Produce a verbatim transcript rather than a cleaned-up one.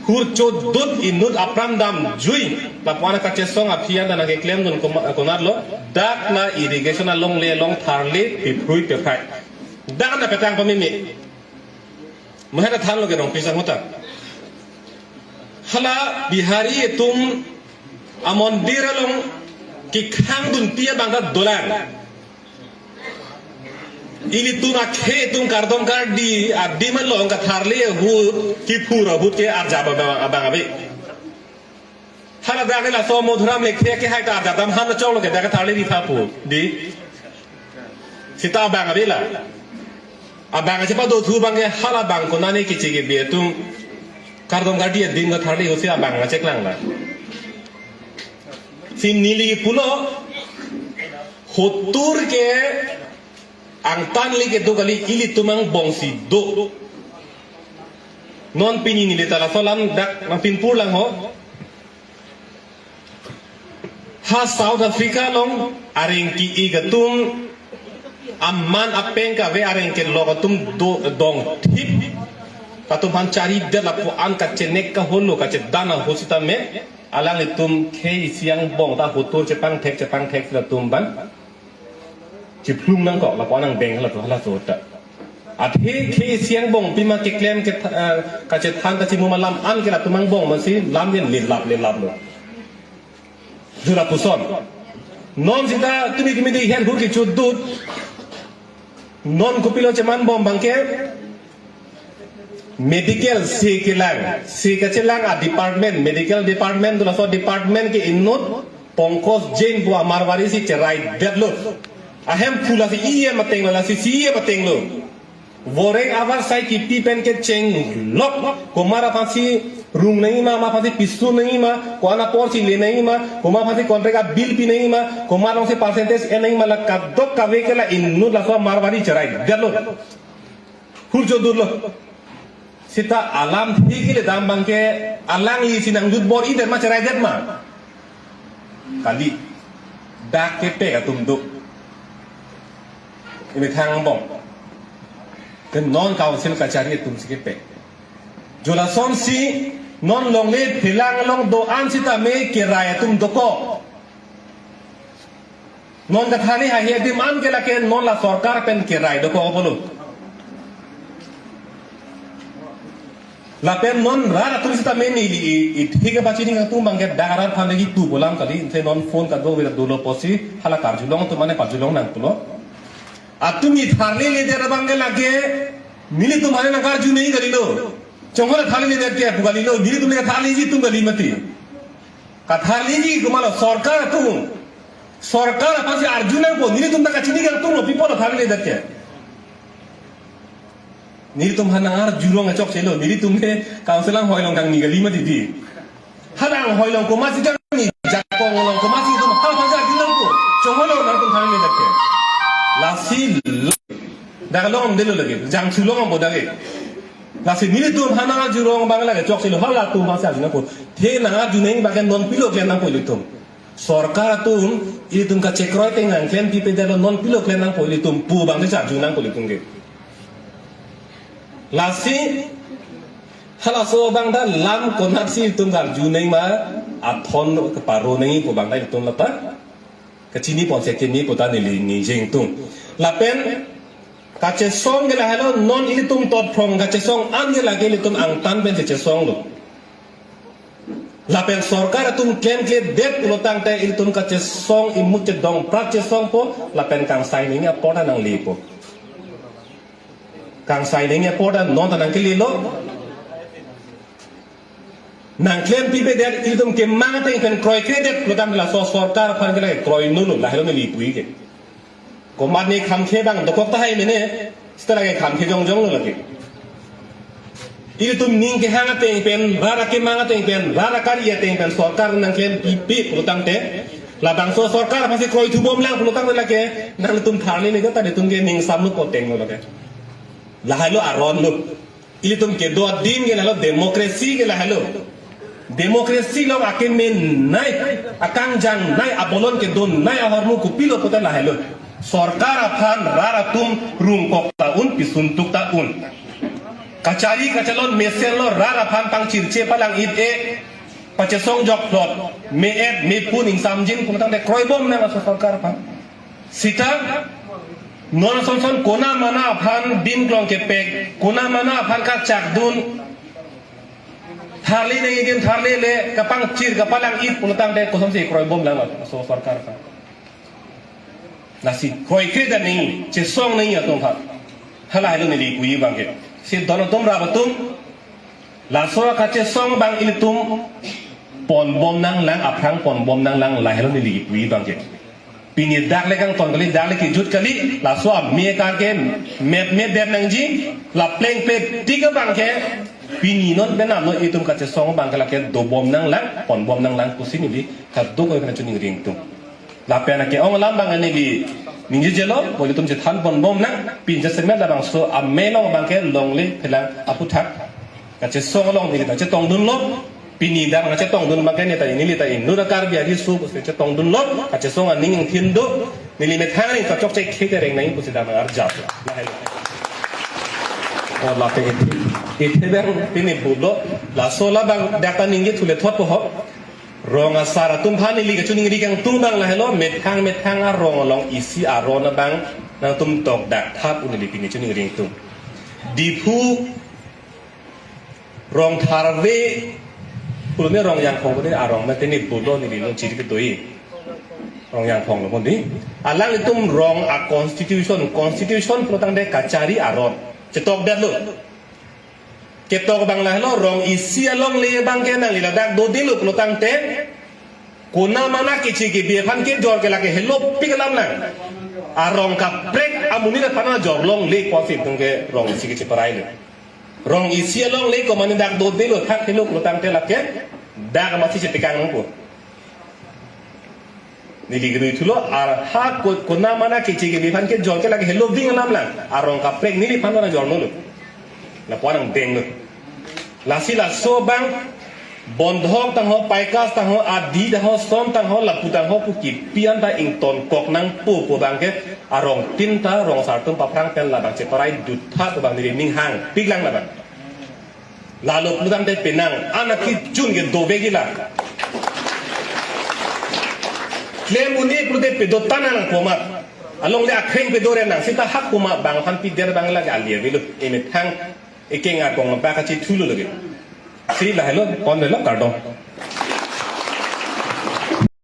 Hur chodut inut apran damjui. Lapu-an kachesong aphi an ta nangkeklem dun koma-, konatlo. Dak la irrigation alongle along tharli piphrui piphai. Dak na petang pamimi. Maheta thanlo ke rong pisang huta. Hala Bihari atum amondir along kekhang dunpi abang ta dolang. Ilitum akhei atum kardom kardi adim along katharli ahut kiphur ahut ke arjap abang, abang ave. Hala dak ni laso Madhuram Lekthe ke hai ta arjap dam han choklo ke dak katharli di thapu di. Sita abang ave la. Abang ache pado thu abang ke hala abang konane kichi ke bi atum kardom kardi adim katharli ahut si abang ache klang la. Si neli pulo hotur ke angtan le kedo kali, ilitum angbong si do. Non pini neli ta laso alam dak nangpinpur lang ho. Ha South Africa along areng ki-ik atum aman apeng kave areng kelok atum do dong thip. Latum aphan chari det lapu-an kachenek kaholo kachedan ahut sitame alanglitum khei isi angbong ta hotur chepangthek chepangthek latum abang chiphlung nangkok lapu-an angbeng halatum halaso ta. Athe khei isi angbong pima keklem ke, eh, kachethan kachimum alam an ke latum angbong masi lam yen lelap lelap lo. Jura puson. Non sita tumi tumi di hen hur kechodut. Non kopilo cheman bom abang ke medical si kelang, si kachelang a department, medical department, dula so department ke inut Pankaj Jain pu a-Marwari si cherai detlo. Ahemphu lasi E M ateng lo, lasi C E M ateng lo. Voreng avar sai kipi pen kecheng lok, komat aphan si rung nangji ma, komat aphan si pisu nangji ma, ko-an apor si le nangji ma, komat aphan si contract a-bill pi nangji ma, komat along si percentage en nangji ma, la kadokave ke la inut laso Marwari cherai detlo. Hur chodutlo. Sita alamthe kele dam abang ke alangli si nangjut bor-i det ma cherai det ma. Kali. Dak kepek atum do. Emethang angbong. Ke non council kachari atum si kepek. Jo lason si non longle phelang along do-an sitame kerai atum dokok. Non katharli haihe adim an ke lake non la sorkar pen kerai dokok pulo. Lapen non rat atum sitame neli i, i thik apachini atum abang ke dak arat aphan lagi tu bolam kali, te non phone kadokave dolo pusi hala karjulong atum mane pajulong nang pulo. Atumi tharli ledet abang ke lake nelitum aphan nangkarju nangji kalilo. Chonghol tharli ledet ke pu kalilo, nelitum le tharliji atum kali mati. Katharliji komatlo sorkar atum. Sorkar aphan si arju nangpo, nelitum ta kachini kangtung lo, pi apot tharli ledet ke. Nelitum aphan nangarju rong chokchelo, nelitum le council anghoi along kangni kali mati di. Hala anghoi along komatsi kangni, jakong along komatsi atum, ha aphan si arju nangpo, chonghol lo nangtum tharli ledet ke. Lasi lo, dak along delo lagi, jangthu along bo dak ke. Lasi nelitum aphan nangarju rong abang lake chokchelo, halatum aphan si arju nangpo. The nangarju nangji abang ke non pilo klem nangpo ilitum. Sorkar atum, ilitum kachekroi ateng nangklem pipe detlo, non pilo klem nangpo ilitum pu abang ke charju nangpo ilitum ke. Lasi, halaso abang ta lam konatsi ilitum karju nangji ma, athon keparo nangji pu abang ta ilitum lata kachini ponsi keme pu ta neli ningje ingtung. Lapen, kachesong ke lahelo non ilitum totphrong kachesong an ke lake ilitum angtan pen chesong lo. Lapen sorkar atum klemkledet pulo tangte ilitum kachesong imut chedongprat chesongpo, lapen kangsai nangji apor ta nanglepo. Kangsai nangji apor ta non ta nangkelelo. Nangklem pipedet ilitum kemang ateng pen kroikredet pulo tangte laso sorkar aphan ke lake kroinon lo, lahelo neli pu ke. Komatne khamkhe abang dokok tahai mene, sita lake khamkhe jongjong lo lake. Ilitum ning kehang ateng pen, rat akemang ateng pen, rat akari ateng pen, sorkar nangklem pipe pulo tangte, labangso sorkar aphan si kroithu bomlang pulo tangte lake, nangtum tharli ledet ta nelitum ke ning samlo poteng lo lake. Lahelo aron lo. Ilitum kedo adim ke lahelo, democracy ke lahelo. Democracy along akemenei, akangjangnei, abolon kedonei ahormu kopilo puta lahelo. Sorkar aphan rat atum rungkok ta un, pisuntuk ta un. Kachari kachelon mesenlo, rat aphan pangchirche palang-it-e, pachesong jokplot, me-et mepun ingsamjin pulotangte kroibom nang laso sorkar aphan. Sita non asonson kona mana aphan bin klong kepek, kona mana aphan kachakdun, tharli nangji din tharlile, kapangchir kapalang-it pulotangte kosonsi kroibom nang laso sorkar aphan. Lasi kroikre dan nangji, chesong nangji atum aphan. Halahelo neli puji abangke. Si don atum rap atum, laso kachesong abang ilitum ponbom nanglang, aphrang ponbom nanglang, lahelo neli puji abangke. Pini dak le kangton kali, dak le kejut kali, laso ame karke mep mep det nangji, la plengple tik abangke, pini non penap non itum kachesong abangke lake dobom nanglang, ponbom nanglang pusi neli kadokave aphan choningri ingtung. Lapen ake-ong alam abang neli ningjejelo, mo ilitum chethan ponbom nang, pini jasemet labangso ame along abangke longle phelang aphuthak. Kachesong along neli ta chetongdunlo, pini dak nangchetongdun abangke neta neli ta inut a-Karbi ari su pusi chetongdunlo, kachesong aning ingthin do, neli methang ning kachokche khete reng nangji pusi dak nang-arjap. Lahelo. O lapen ithe, ithe abang pini pulo, laso labang dak ta ningje thule thotpo ho. Rong asar atum aphan neli kachoningri kangtung abang lahelo, methang methang arong along isi aron abang nangtum tokdak tha pu neli pini choningri ingtung. Diphu Rongtharve, pulone Rongjangphong pulone arong mate ne pulo neli longchiri kedo-i. Rongjangphong lo pundi. Alanglitum rong a-constitution, constitution pulotangte kachari aron. Chetokdetlo. Ketok abang lahelo, rong isi alongle abangke nangli ladak dodelo pulotangte, kona mana keche kebi aphan kejor ke lake helopik alam nang. Arong kaprek amonit aphan ajor longle pusi itum ke rong isi kecheparailo. Rong isi alongle komane dak dodelo thak helo pulotangte lake dak amatsi chepekang nangpo. Neli kerui thulo, ar ha ko-, kona mana keche kebi aphan kejor ke lake heloving alam lang. Arong kaprek neliphan mana jornolo. Lapu-an nangdenglo. Lasi laso abang bondhok tangho, paikas tangho, adi tangho, som tangho, lapu tangho pu kipi anta ingtonkok nangpo pu abangke arong tin ta rong asar atum paphrang pen labang cheparai dut tha pu abang neli ning hangpiklang labang. Lalo pulotangte penang, anak kijun ke dovekji la. Klem un-e pulote pedotan nangpo ma. Alongle akheng pedore nang, seta hak pu ma bang aphan pidet abang lake ali avelo, emethang ekeng akong ma ba kachethulo lake. Si lahelo, pon lelo kardom.